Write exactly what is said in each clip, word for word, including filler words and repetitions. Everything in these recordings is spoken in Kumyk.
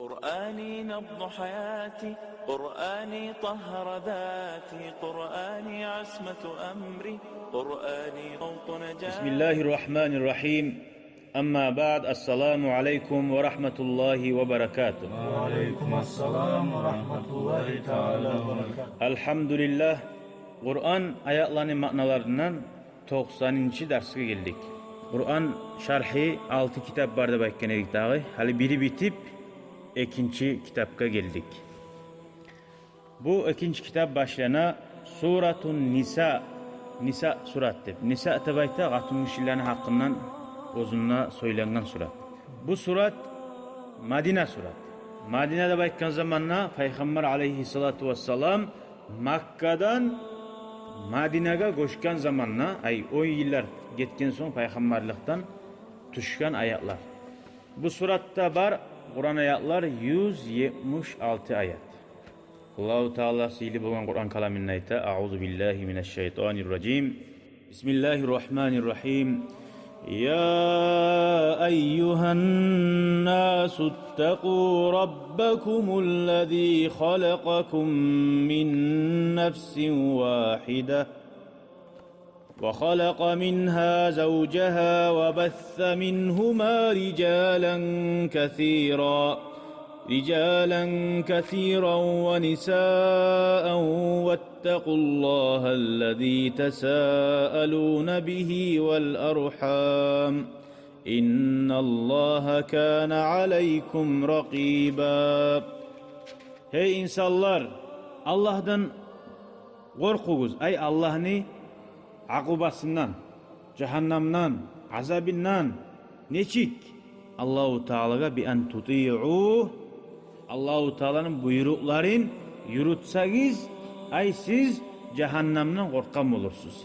قرآني نبض حياتي، قرآني طهر ذاتي، قرآني عصمة أمري، قرآني طوق نجاتي. بسم الله الرحمن الرحيم. أما بعد، السلام عليكم ورحمة الله وبركاته. وعليكم السلام ورحمة الله تعالى وبركاته. الحمد لله. Къуран аятланы маъналарындан токъсанынчы дарсгъа гелдик. Къуран шархи алты китап бар деп айтгъан эдик дагъы. Гьали бири битип, экинчи китапгъа гелдик. Бу экинчи китап башлана Суратун Ниса, Ниса сурат деп. Ниса деп айта къатын гишилени гьакъындан оьзюнде сёйленген сурат. Бу сурат Мадина сурат. Мадина деп айтгъан заманда Пайхаммар алейгьиссалату вассалам Маккадан Мадинагъа гёчген заманда, ай, он йыллар гетген сонг пайхаммарлыкъдан тюшген аятлар. Бу суратда бар Къуран аятлар юз етмиш алты аят. Аллагьу Таала сыйлы болгъан Къуран каламында айта: أعوذ بالله من الشيطان الرجيم. بسم الله الرحمن الرحيم. يا أيها الناس اتقوا ربكم الذي خلقكم من نفس واحدة وخلق منها زوجها وبث منهما رجالا كثيرا، رجالا كثيرا ونساء، واتقوا الله الذي تساءلون به والأرحام، إن الله كان عليكم رقيبا. Гьей инсанлар, Аллагьдан къоркъугъуз, ай, Аллагьны акъубасындан, жагьаннамдан, азабындан. Нечик? Аллагьу Таалагъа, بأن تطيعوه, Аллагьу Тааланы буйрукъларын юрютсегиз, ай, сиз жагьаннамдан къоркъгъан болурсуз.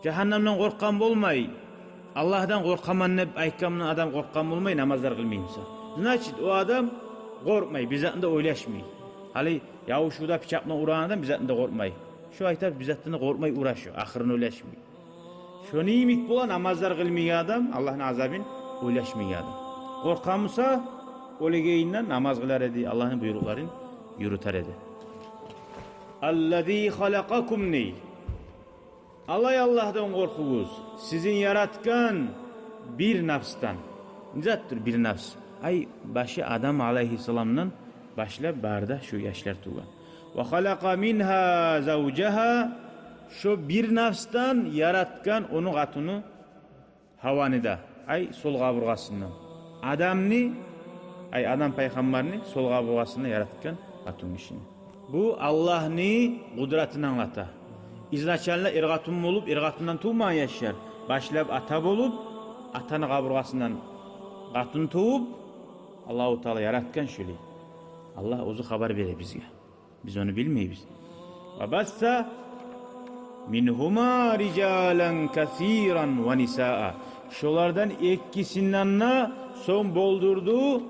Жагьаннамдан къоркъгъан болмай, Аллагьдан къоркъаман деп айтгъан булан адам къоркъгъан болмай, намазлар къылмай буса. Значит, о адам къоркъмай, бир затны да ойлашмай. Гьали явушувда, пычакъ булан урагъан адам бир затны да къоркъмай. Шо айта, бир затдан да къоркъмай ура шо, ахырын ойлашмай. Шону йимик бола намазлар къылмайгъан адам, Аллагьны азабын ойлашмайгъан адам. Къоркъа буса, оьлегенинден намаз къылар эди, Аллагьны буйрукъларын юрютер эди. الذي خلقكم, ней. Алай Аллагьдан къоркъугъуз, сизин яратгъан бир нафсдан. Не затдыр бир нафс? Ай, башы Адам алайгьиссаламдан башлап бары да шу яшлар тувгъан. وخلق منها زوجها, шо бир нафсдан яратгъан ону къатыны Гьаваны да, ай, сол къабургъасындан. Адамны, ай, Адам пайхаммарны сол къабургъасындан яратгъан къатынгишини. Бу Аллагьны къудратыны англата. Изначально эр-къатын болуп, эр-къатындан тувмагъан яшлар, башлап ата болуп, атаны къабургъасындан къатын тувуп, Аллагьу Таала яратгъан шолай. Аллагь оьзю хабар бере бизге. Биз ону билмейбиз. وبث منهما رجالا كثيرا ونساء. Шолардан экисинден де сонг болдурду,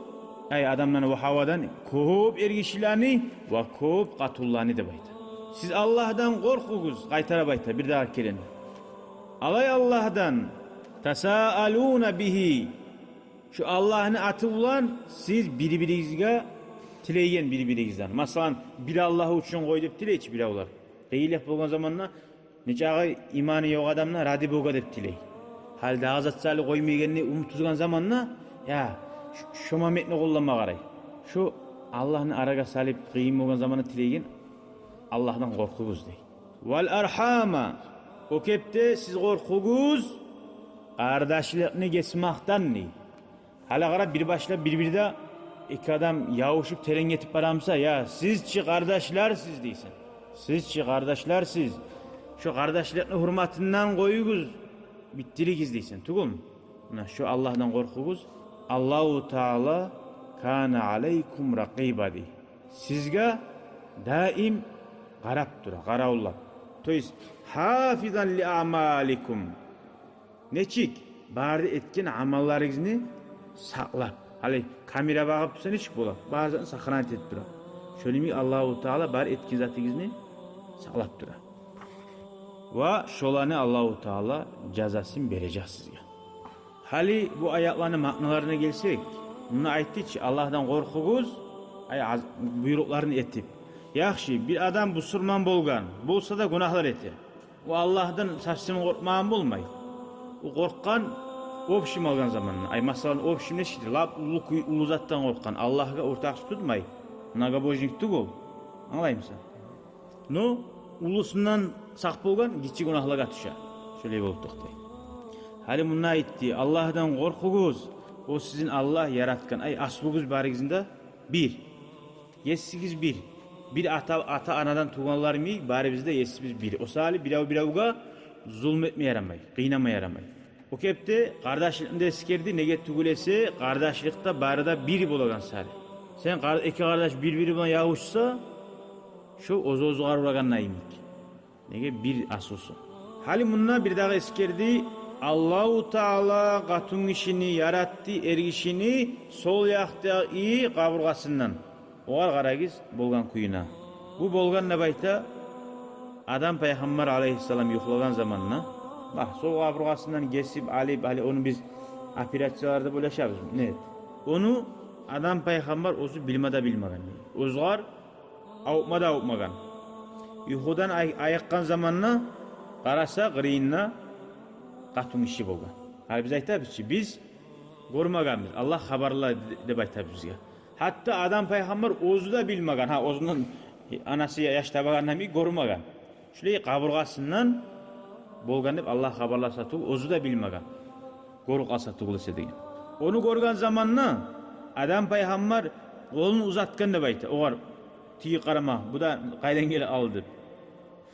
ай, Адамдан ва Гьавадан кёп эргишилени ва кёп къатынланы деп айта. Сиз Аллагьдан къоркъугъуз, къайтарып айта, бир дагъы керен. Алай Аллагьдан, تساءلون به. Шо Аллагьны аты булан сиз бир-биригизге тилейген, бир-биригизден. Масала, бир Аллагь учун къой деп тилей чи биревлер. Къыйынлыкъ болгъан заманда, нечакъы иманы ёкъ адам да ради Бога деп тилей. Гьали дагъы зат сали къоймайгъанны умут тутгъан заманда, я, ш-, шо моментни къоллама къарай. Шо Аллагьны арагъа салып, къыйын болгъан заманда тилейген Аллагьдан къоркъугъуз дей. والأرحام, о кепде сиз къоркъугъуз къардашлыкъны гесмакъдан дей. Гьали къара, бир башлап бир-бирде эки адам явушуп терен гетип бара буса, я, сиз чи къардашларсыз дейсен. Сиз чи къардашларсыз. Шо къардашлыкъны гьюрметинден къоюгъуз, битдиригиз дейсен. Тюгюлмю? Муна шо Аллагьдан къоркъугъуз. Аллагьу Таала كان عليكم رقيبا дей. Сизге даим къарап тура, къаравуллап. То есть, حافظا لأعمالكم. Нечик? Бары этген амалларыгъызны сакълап. Гьали камера багъып турса, нечик бола? Бары затны сохранить этип тура. Шону йимик Аллагьу Таала бары этген затыгъызны сакълап тура. Ва шоланы Аллагьу Таала жазасын бережек сизге. Гьали бу аятланы маъналарына гелсек, Муна айтды чы, Аллагьдан къоркъугъуз, ай, аз-, буйрукъларын этип. Яхшы, бир адам бусурман болгъан, болса да гюнагьлар эте. О Аллагьдан совсем къоркъмагъан болмай. О къоркъгъан общем алгъан заманда. Ай, масала, общем нечикдир? Лап уллу кюй, уллу затдан къоркъгъан. Аллагьгъа ортакъчы тутмай. Многобожник тюгюл. Англаймысан? Но уллусундан сакъ болгъан гиччи гюнагьлагъа тюше. Шолай болуп токътай. Гьали мунда айтды: «Аллагьдан къоркъугъуз. О сизин Аллагь яратгъан». Ай, аслугъуз барыгъызны да бир. Есигиз бир. Бир ата, ата-анадан тувгъанлар йимик, барыбыз да есибиз бир. О саялы бирев-биревге зулму этме ярамай, къыйнама ярамай. О кепде къардашлыкъны да эсгерди, неге тюгюл эсе, къардашлыкъда бары да бир болагъан саялы. Сен къар-, эки къардаш бир-бири булан ябушса, шо оьз-оьзюне урагъан йимик. Неге бир асусу. Гьали мунда бирдагъы эсгерди: Аллагьу Таала къатынгишини яратды, эргишини сол якъдагъы къабургъасындан. Огъар къарагъыз, болгъан кююне. Бу болгъан деп айта Адам пайхаммар алайгьиссалам юхлагъан заманда. Бакъ, сол къабургъасындан гесип алып, гьали ону биз операцияларда ойлашабыз. Нет. Ону Адам пайхаммар оьзю билме де билмеген. Оьзюгер авуртма да авуртмагъан. Юхудан ай-, айыкъгъан заманда къараса, къырыйында къатынгиши болгъан. Гьали биз айтабыз чы, биз гёрмегенбиз, Аллагь хабарлады деп айтабыз бизге. Гьатта Адам пайхаммар оьзю де билмеген, гьа, оьзюнден анасы яш табагъандан бери гёрмеген. Шулай къабургъасындан болгъан деп Аллагь хабарласа тюгюл, оьзю де билмеген. Гёрюп къалса тюгюл эсе деген. Ону гёрген заманда Адам пайхаммар къолун узатгъан деп айта. Огъар тиги къарама, бу да къайдан геле алды деп.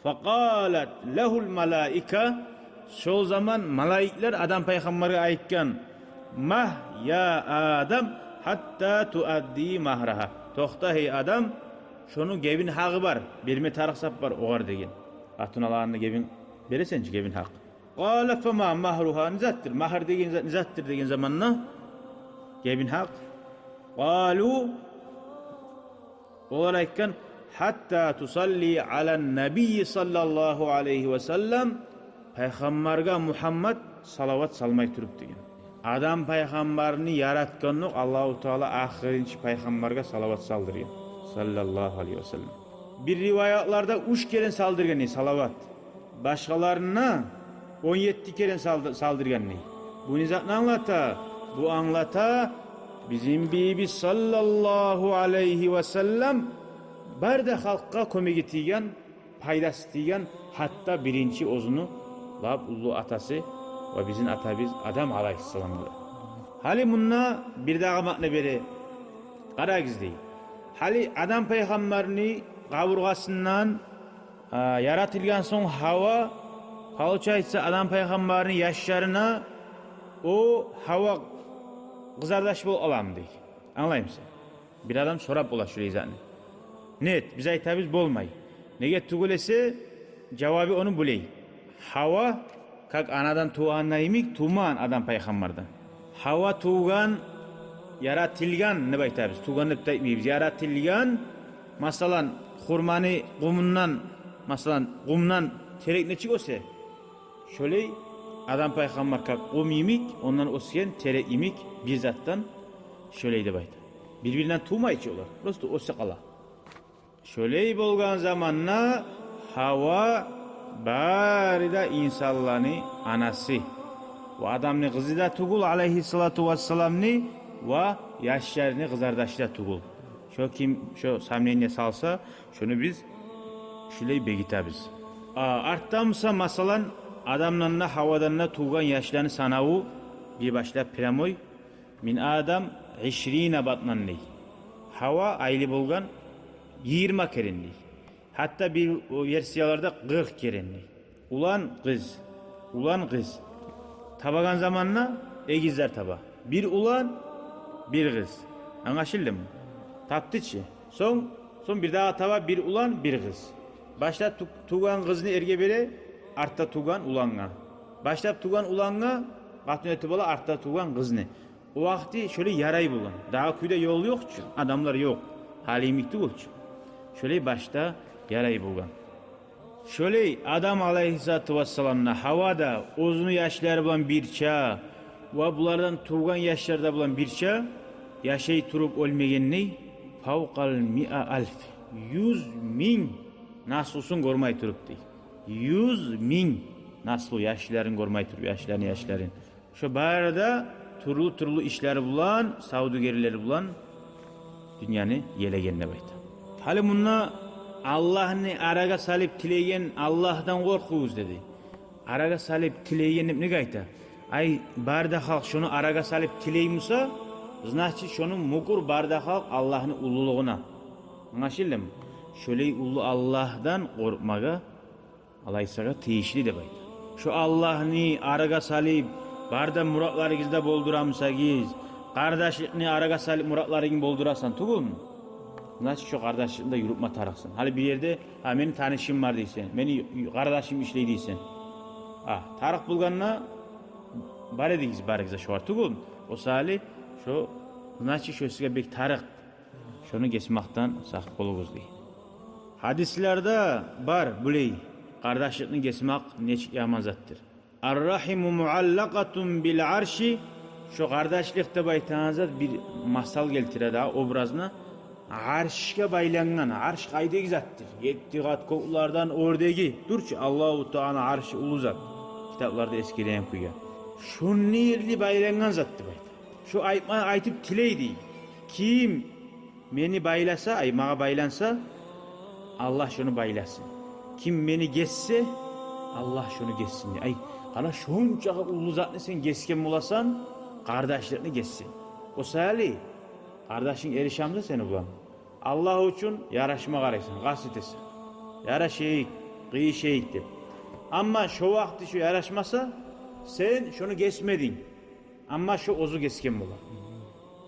Факъалат лагьул малаика. Шол заман малайиклер Адам пайхаммаргъа айтгъан: «Мах, я Адам, гьатта туадди магьрагьа». Токъта, гьей Адам, шону гебин гьакъы бар, берме тарыкъ зат бар огъар деген. Къатын алагъанда гебин бересен чи, гебин гьакъ. Къала фама магьругьа, не затдыр? Магьр деген за-, не затдыр деген заманда, гебин гьакъ. Къалу, олар айтгъан: «Гьатта тусалли алан набийи саллаллагьу алайгьи ва саллам», пайхаммаргъа Мугьаммад салават салмай туруп деген. Адам пайхаммарны яратгъандокъ Аллагьу Таала ахырынчы пайхаммаргъа салават салдыргъан, саллаллагьу алайгьи ва саллам. Бир риваятларда уьч керен салдыргъан салават. Башгъаларына он етти керен салды-, салдыргъан дей. Бу не затны англата? Бу англата, бизин бийибиз саллаллагьу алайгьи ва саллам бары да халкъгъа кёмеги тийген, пайдасы тийген, гьатта биринчи оьзюню лап уллу атасы ва бизин атабыз Адам алайгьиссаламгъа. Гьали мунда бир дагъы маъна бере. Къарагъыз дей. Гьали Адам пайхаммарны къабургъасындан А, яратылгъан сонг Гьава, получается, Адам пайхаммарны яшларына о Гьава къызардаш болуп аламы дей. Англаймысан? Бир адам сорап бола шулай затны. Нет, биз айтабыз, болмай. Неге тюгюл эсе, жавабы ону булай. Гьава как анадан тувгъан йимик тувмагъан Адам пайхаммардан. Гьава тувгъан, яратылгъан деп айтабыз. Тувгъан деп де айтмайбыз. Яратылгъан, масала, хурманы къумундан, масала, къумдан терек нечик оьсе, шолай Адам пайхаммар как къум йимик, ондан оьсген терек йимик бир затдан, шолай деп айта. Бир-биринден тувмай чы олар. Просто оьсе къала. Шолай болгъан заманда Гьава бары да инсанланы анасы. Ва Адамны къызы да тюгюл, алайгьиссалату вассаламны, ва яшларыны къызардашы да тюгюл. Шо ким, шо сомнение салса, шону биз шулай бегитебиз. А, артда буса, масала, Адамдан да, Гьавадан да тувгъан яшланы санаву бир башлап прямой, мин Адам ишрина батнан дей. Гьава айлы болгъан йигирма керен дей. Гьатта бир версияларда къыркъ керен дей. Улан, къыз. Улан, къыз. Табагъан заманда эгизлер таба. Бир улан, бир къыз. Англашылдымы? Тапды чы. Сонг, сонг бир дагъы таба, бир улан, бир къыз. Башда ту-, тувгъан къызны эрге бере, артда тувгъан улангъа. Башда тувгъан улангъа къатын этип ала, артда тувгъан къызны. О вакъти шолай ярай болгъан. Дагъы кюйде ёл ёкъ чу, адамлар ёкъ. Гьали йимик тюгюл чю. Шолай башда ярай болгъан. Шолай Адам алайгьиссалату вассалам да, Гьава да оьзюню яшлары булан бирче ва булардан тувгъан яшлар да булан бирче Яшай туруп оьлмегендей, фавкъал миа алф, юз минг наслусун гёрмей туруп дей. Юз минг наслу, яшларын гёрмей туруп, яшларын, яшларын. Шо бары да тюрлю-тюрлю ишлери булан, савдюгерлери булан дюньяны елеген деп айта. Гьали мунда Аллагьны арагъа салып тилеген, Аллагьдан къоркъугъуз деди. Арагъа салып тилеген деп неге айта? Ай, бары да халкъ шону арагъа салып тилей буса, значит, шону мюкюр бары да халкъ Аллагьны уллулугъуна. Англашылдымы? Шолай уллу Аллагьдан къоркъмагъа алайсагъа тийишли деп айта. Шо Аллагьны арагъа салып, бары да муратларыгъызда болдурамысагъыз, къардашлыкъны арагъа салып муратларыгъын болдурасан тюгюлмю? Значит, шо къардашлыкъны да юрютме тарыкъсан. Гьали бир ерде, гьа, мени танышым бар дейсен, мени къардашым ишлей дейсен. А, тарыкъ болгъанда бар эдигиз барыгъыз да шогъар тюгюлмю? О саялы шо, значит, шо сизге бек тарыкъ. Шону гесмекден сакъ болугъуз дей. Гьадислерде бар булай, къардашлыкъны гесмек нечик яман затдыр. Ар-рахиму муаллакъатун бил арши. Шо къардашлыкъ деп айтагъан зат, бир масал гелтире дагъы, образны. Аршгъа байлангъан, арш къайдагъы затдыр? Етти къат кёклерден оьрдеги. Дюр чю, Аллагьу Тааланы аршы уллу зат. Китапларда эсгереген кюйге. Шону ерли байлангъан зат деп айта. Шо айтма, айтып тилей дей. Ким мени байласа, ай, магъа байланса, Аллагь шону байласын. Ким мени гессе, Аллагь шону гессин дей. Ай, къара, шончакъы уллу затны сен гесген боласан, къардашлыкъны гессенг. О саялы къардашынг эришемиса сени булан, Аллагь учун ярашма къарайсан, къаст этесен. Ярашайыкъ, къыйышайыкъ деп. Амма шо вакъти шо ярашмаса, сен шону гесмединг. Амма шо оьзю гесген бола.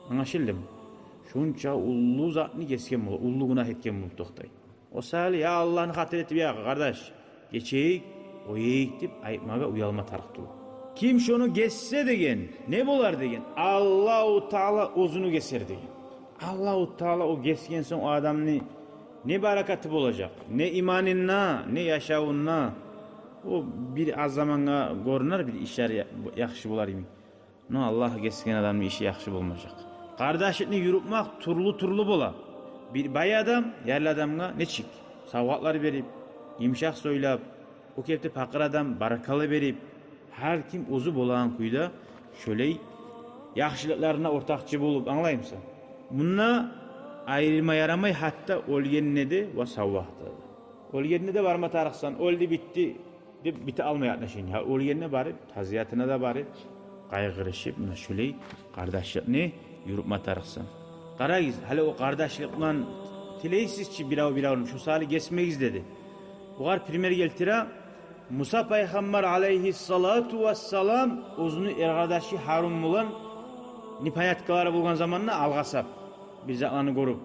Англашылдымы? Шонча уллу затны гесген бола, уллу гюнагь этген болуп токътай. О саялы, я Аллагьны хатири этип, я къардаш, гечейик, къояйыкъ деп айтмагъа уялма тарыкъ тюгюл. Ким шону гессе деген, не болар деген? Аллагьу Таала оьзюню гесер деген. Аллагьу Таала о гесген сонг о адамны не баракаты болажакъ? Не иманында, не яшавунда. О бир аз замангъа гёрюнер, бир ишлери я-, яхшы болар йимик. Но Аллагь гесген адамны иши яхшы болмажакъ. Къардашлыкъны юрютмек тюрлю-тюрлю бола. Бир бай адам ярлы адамгъа нечик? Савгъатлар берип, йымышакъ сёйлеп, о кепде пакъыр адам баракалла берип, гьар ким оьзю болагъан кюйде шолай яхшылыкъларына ортакъчы болуп, англаймысан? Мунда айырма ярамай, гьатта оьлгенде де ва сав вакътиде де. Оьлгенде де барма тарыкъсан, оьлдю, битди деп бите алмай отношения. Гьа, оьлгенде барып, тазиятына да барып, къайгъырышып, муна шолай къардашлыкъны юрютме тарыкъсан. Къарагъыз, гьали о къардашлыкъ булан тилейсиз чи бирев-биревню, шо саялы гесмегиз деди. Огъар пример гелтире. Муса пайхаммар алайгьиссалату вассалам оьзюню эркъардашы Гьарун булан непоняткалары болгъан заманда алгъасап, бир затланы гёрюп,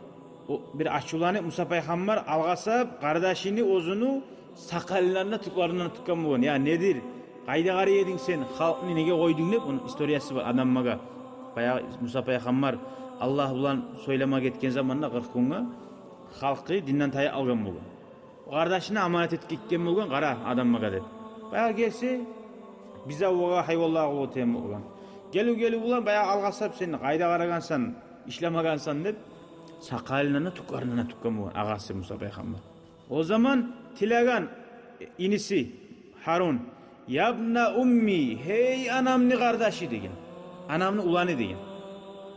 о бир ачувланып, Муса пайхаммар алгъасап, къардашыны оьзюню сакъалындан да, тюклеринден де тюкген болгъан. Я недир? Къайда къарай эдинг сен? Халкъны неге къойдунг деп, ону историясы бар адамгъа. Баягъы Муса пайхаммар Аллагь булан сёйлеме гетген заманда къыркъ гюнге халкъы динден тая алгъан болгъан. О къардашына аманат этип гетген болгъан, къара, адамгъа деп. Баягъы гелсе, бизавгъа, гьайванлагъа къуллукъ этеген болгъан. Гелив-гелив булан баягъы алгъасап, сен къайда къарагъансан, ишлемегенсен деп, сакъалындан да, тюклеринден де тюкген болгъан агъасы Муса пайхаммар. О заман тилеген иниси Гьарун: «Ябна умми, гьей анамны къардашы», — деген. «Анамны уланы», — деген.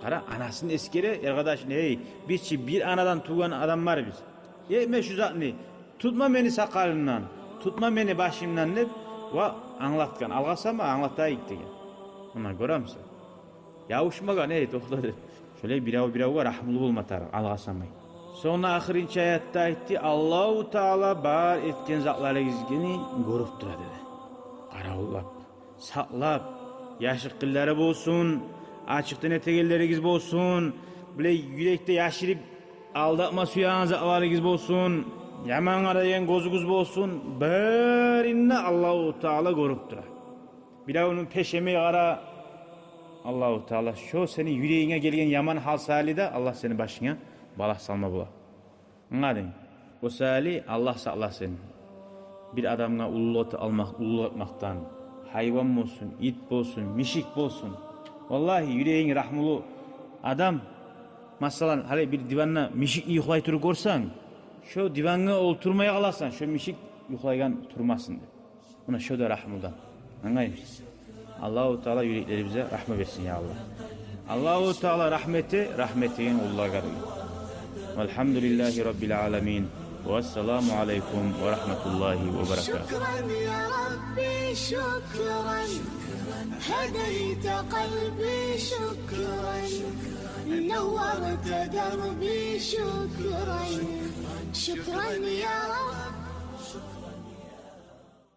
Къара, анасын эсгере, эркъардашын: «Гьей, биз чи бир анадан тувгъан адамлар биз. Этме шу затны, тутма мени сакъалымдан, тутма мени башымдан», — деп, ва англатгъан: «Алгъасама, англатайыкъ», — деген. Муна гёремисен? Ябушмагъан, эй, токъта деп. Шолай бирев-биревге рагьмулу болма тарыкъ, алгъасамай. Сонг ахырынчы аятда айтды: «Аллагьу Таала бар этген затларыгъызны гёрюп тура», — деди. Къаравуллап, сакълап, яшыртгъынлары болсун, ачыкъдан этегенлеригиз болсун, биле юрекде яшырып алдатма сюеген затларыгъыз болсун, яман къарайгъан гёзюгюз болсун, барын да Аллагьу Таала гёрюп тура. Биревню пешеме къара, Аллагьу Таала шо сени юрегинге гелген яман гьал саялы да Аллагь сени башынга балагь салма бола. Англадынг? О саялы Аллагь сакъласын бир адамгъа уллулукъ алмакъ, уллулукъ этмекден, гьайван болсун, ит болсун, мишик болсун. Валлагьи, юрегинг рагьмулу адам Масала, гьали бир диванда мишик юхлай туруп гёрсенг, шо дивангъа олтурмай къаласан, шо мишик юхлайгъан турмасын деп. Муна шо да рагьмудан. Англаймысыз? Аллагьу Таала юреклерибизге рагьму берсин, я Аллагь. Аллагьу Таала рагьму эте, рагьму этеген къуллагъа деген. Валгьамдулиллагьи раббил аламин. Вассаламу алайкум ва рагьматуллагьи ва баракатугь. شكرا يا ربي، شكرا. هديت قلبي، شكرا. نورت دربي، شكرا. شكرا يا رب.